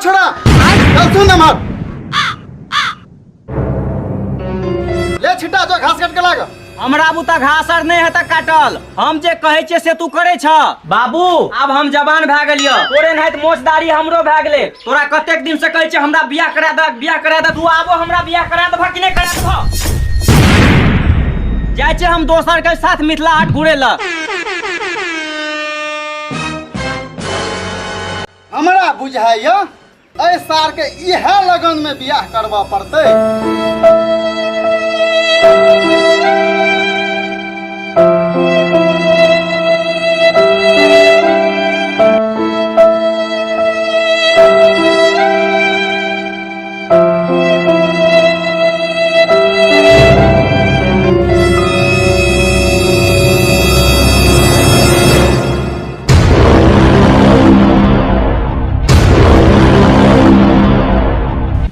छोड़ा, चल सुन नमहर ले छिटा जो घास काट के लाग। हमरा बुता घास आर नहीं हेतै काटल, हम जे कहै छियै से तू करै छ। बाबू आब हम जवान भए गेलियो, तोरे नाहित मोछ दाढ़ी हमरो भए गेलै। तोरा कतेक दिन से कहै छियै हमरा बियाह करा दे, बियाह करा दे, तू आबो हमरा बियाह करा देबह कि नहि करा देबह? जाइ छियै हम दोसर के साथ मिथिला हाट घुरै लए। हमरा बुझाइया एहि सार के इएह लगन में बियाह करबऽ पड़तै।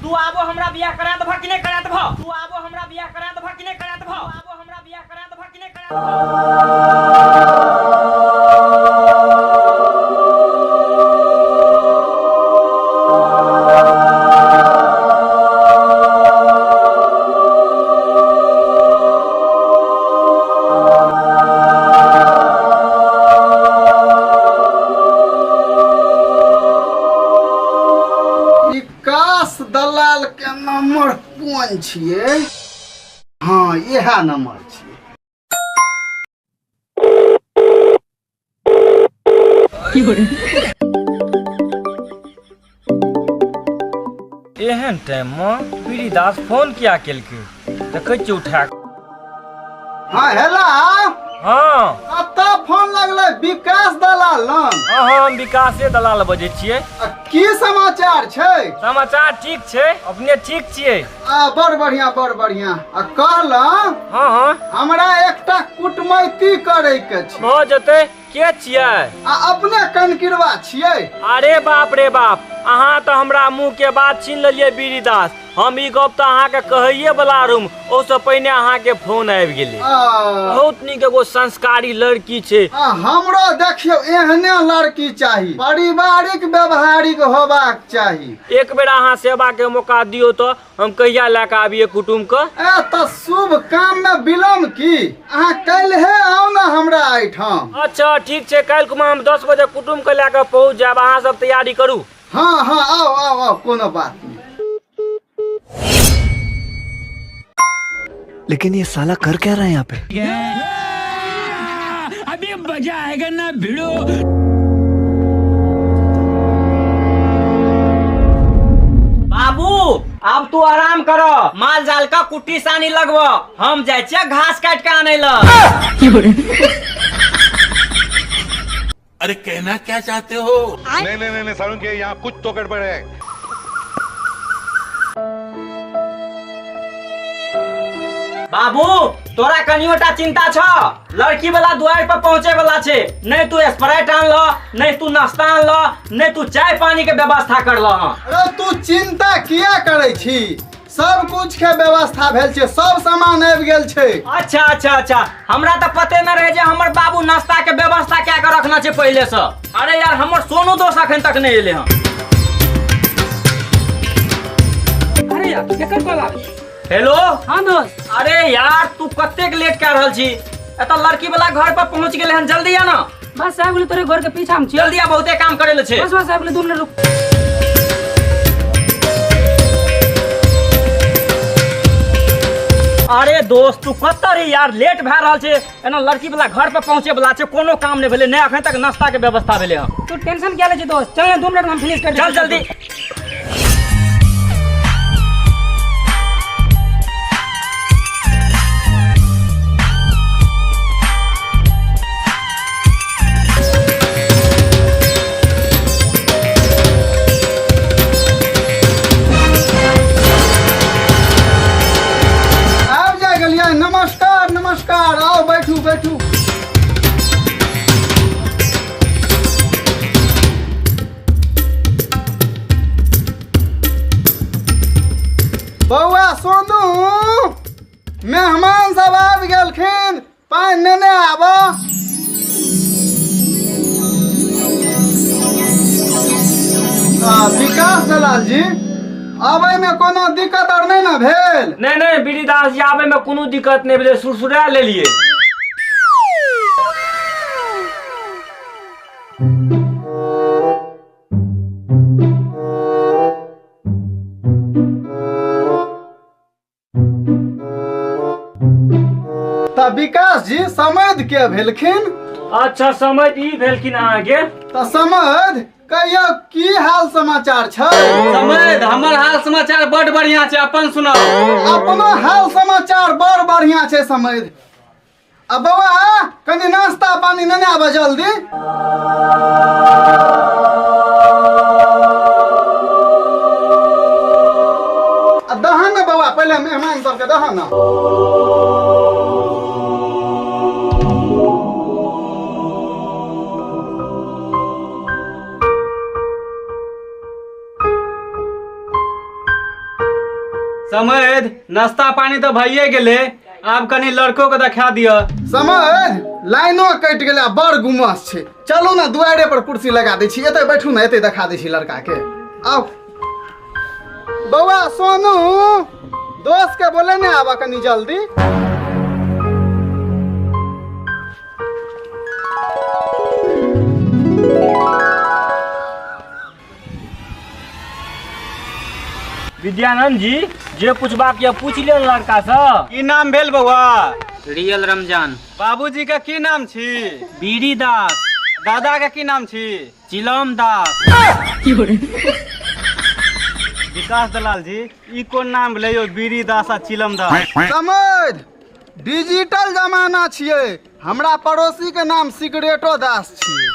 तू आबो हमरा बियाह करा देबह कि नहि करा देबह? तू आबो हमरा बियाह करा देबह कि नहि करा देबह? तू आबो हमरा बियाह करा देबह कि नहि करा देबह? विकास दलाल के नंबर कोन छियै? हाँ, इएह नंबर छियै। एहन टाइम में पीड़ीदास फोन किया केलकै? देखै छियै उठा कऽ। हाँ हेलो। हाँ। कतऽ फोन लगलै? विकास दलाल लग? हाँ हाँ, हम विकासे दलाल बजै छियै। आ, की समाचार छै? समाचार ठीक छै, अपने ठीक छियै? आ, बड़ बढ़िया, बड़ बढ़िया। आ कहलहुँ, हाँ हाँ, हमरा एकटा कुटमैती करे के छै। भऽ जेतै। के छियै? आ अपने कनकिरवा छियै? अरे बाप रे बाप, अहाँ तऽ हमरा मुँह के बात छीन लेलियै बीड़ी दास। हम ई गप तऽ अहाँके कहैये वाला रहूं, ओहिसँ पहिने अहाँके फोन आबि गेलै। बहुत नीक एगो संस्कारी लड़की छै। आ हमरो देखियौ एहने लड़की चाही, पारिवारिक व्यवहारिक होबाक चाही। एक बेर अहाँ सेवा के मौका दियौ तऽ हम कहिया लए कऽ आबियै कुटुम्ब के? ए तऽ शुभ काम में विलम्ब की, अहाँ काल्हे आउ ने हमरा एहिठाम। अच्छा ठीक छै, काल्हि कुमा हम 10 बजे कुटुम्ब के लए कऽ पहुँच जायब, अहाँ सब तैयारी करू। हाँ हाँ, आओ आओ आओ, कोनो बात नहीं। लेकिन ये साला कर क्या रहा है यहाँ पे? अभी मजा आएगा ना भिड़ो। बाबू अब तू आराम करो, माल जाल का कुट्टी सानी लगबो, हम जाइ छियै घास काट के आनै ल। अरे कहना क्या चाहते हो? नहीं नहीं नहीं सारुण के यहाँ कुछ तो गड़बड़ है। बाबू तोरा कनियोटा चिंता छ? लड़की वाला दुआर पर पहुंचे वाला छे, नहीं तू स्प्राइट आनल, नहीं तू नाश्ता आनल, नहीं तू चाय पानी के व्यवस्था करल। अरे तू चिंता किया करे छी, सब कुछ के व्यवस्था भेल छै, सब सामान आबि गेल छै। अच्छा अच्छा अच्छा, हमरा तऽ पते न रहे जे हमर बाबू नाश्ता के व्यवस्था कए के रखना छै पहिले से। अरे यार हमर सोनू दोस्त अखन तक नहीं एले हन। अरे यार केकर कॉल आबै? हेलो। हाँ दोस्त। अरे यार तू कतेक लेट कर रहल छी, एतऽ लड़की वाला घर पर पहुंच गेले हन, जल्दी आ ना। बस आबि गेलै, तोरे घर के पीछा हम छी। जल्दी आ, बहुते काम करे ले छै। बस बस आबि गेलै, 2 मिनट रुक। अरे दोस्त तू कतऽ रही यार, लेट भए रहल छै, एना लड़की वाला घर पर पहुंचे वाला छै, कोनो काम नहि भेलै, नहि अखन तक नाश्ता के व्यवस्था भेलै हन। तू टेंशन किया लै छी दोस्त, चल ने 2 मिनट में हम फिनिश कर चल जल्दी। आबि जा गेलियै। नमस्कार नमस्कार, आउ बैठू बैठू। बौआ सोनू, मेहमान सब आबि गेलखिन, पानि नेने आब। विकास दलाल जी, आबै में कोनो दिक्कत आर नहीं ना भेल? नहीं नहीं बीड़ी दास जी, आबे में कोनो दिक्कत नहीं भेलै, सुरसुरा लेलिए। तऽ विकास जी समैध के भेलखिन? अच्छा समैध ई भेलखिन अहाँके। तऽ समैध कहियो की हाल समाचार छै? समैध हमर हाल समाचार बड बढ़िया छै, अपन सुनाउ। अपनो हाल समाचार बड़ बढ़िया छै समैध। आ बौआ कनि नाश्ता पानी नेने आबऽ जल्दी। आ दहन ने बौआ, पहिले मेहमान सबके दहन ने। समैध नाश्ता पानी तऽ भइए गेलै, आब कनि लड़को के देखा दिअ। समैध लाइनो कटि गेलै आ बड़ गुमस छै, चलू ने दुआरे पर कुर्सी लगा दै छी, एतै बैठू ने, एतै देखा दै छी लड़का के। आउ बौआ सोनू, दोस्त के बोले ने आबऽ कनि जल्दी। विद्यानंद जी, जे पूछबाक ये पूछ लिअ लड़का से। की नाम भेल बौआ? रियल रमजान। बाबूजी के की नाम छी? बीड़ी दास। दादा के की नाम छी? चिलम दास। विकास दलाल जी, ई कोन नाम भेलै यौ, बीड़ी दास आ चिलम दास? समझ डिजिटल जमाना छियै, हमरा पड़ोसी के नाम सिगरेटो दास छियै।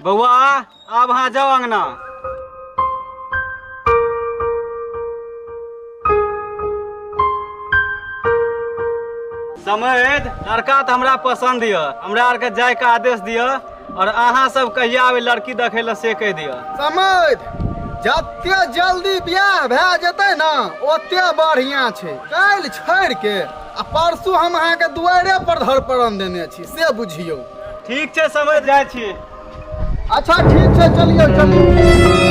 बौआ आब अहाँ जाउ अंगना। समैध लड़का तऽ हमरा पसन्द यऽ, हमरा आरके जायके आदेश दिअ और अहाँ सब कहिया आबै लड़की देखै लए से कहि दिअ। समैध जते जल्दी बियाह भए जेतै ने ओते बढ़िया छै। काल्हि छोड़ि के आ परसू हम अहाँके दुआरे पर धरपरन देने छी, से बुझियौ। ठीक छै समैध, जाइ छी। अच्छा ठीक छै, चलियौ चलियौ।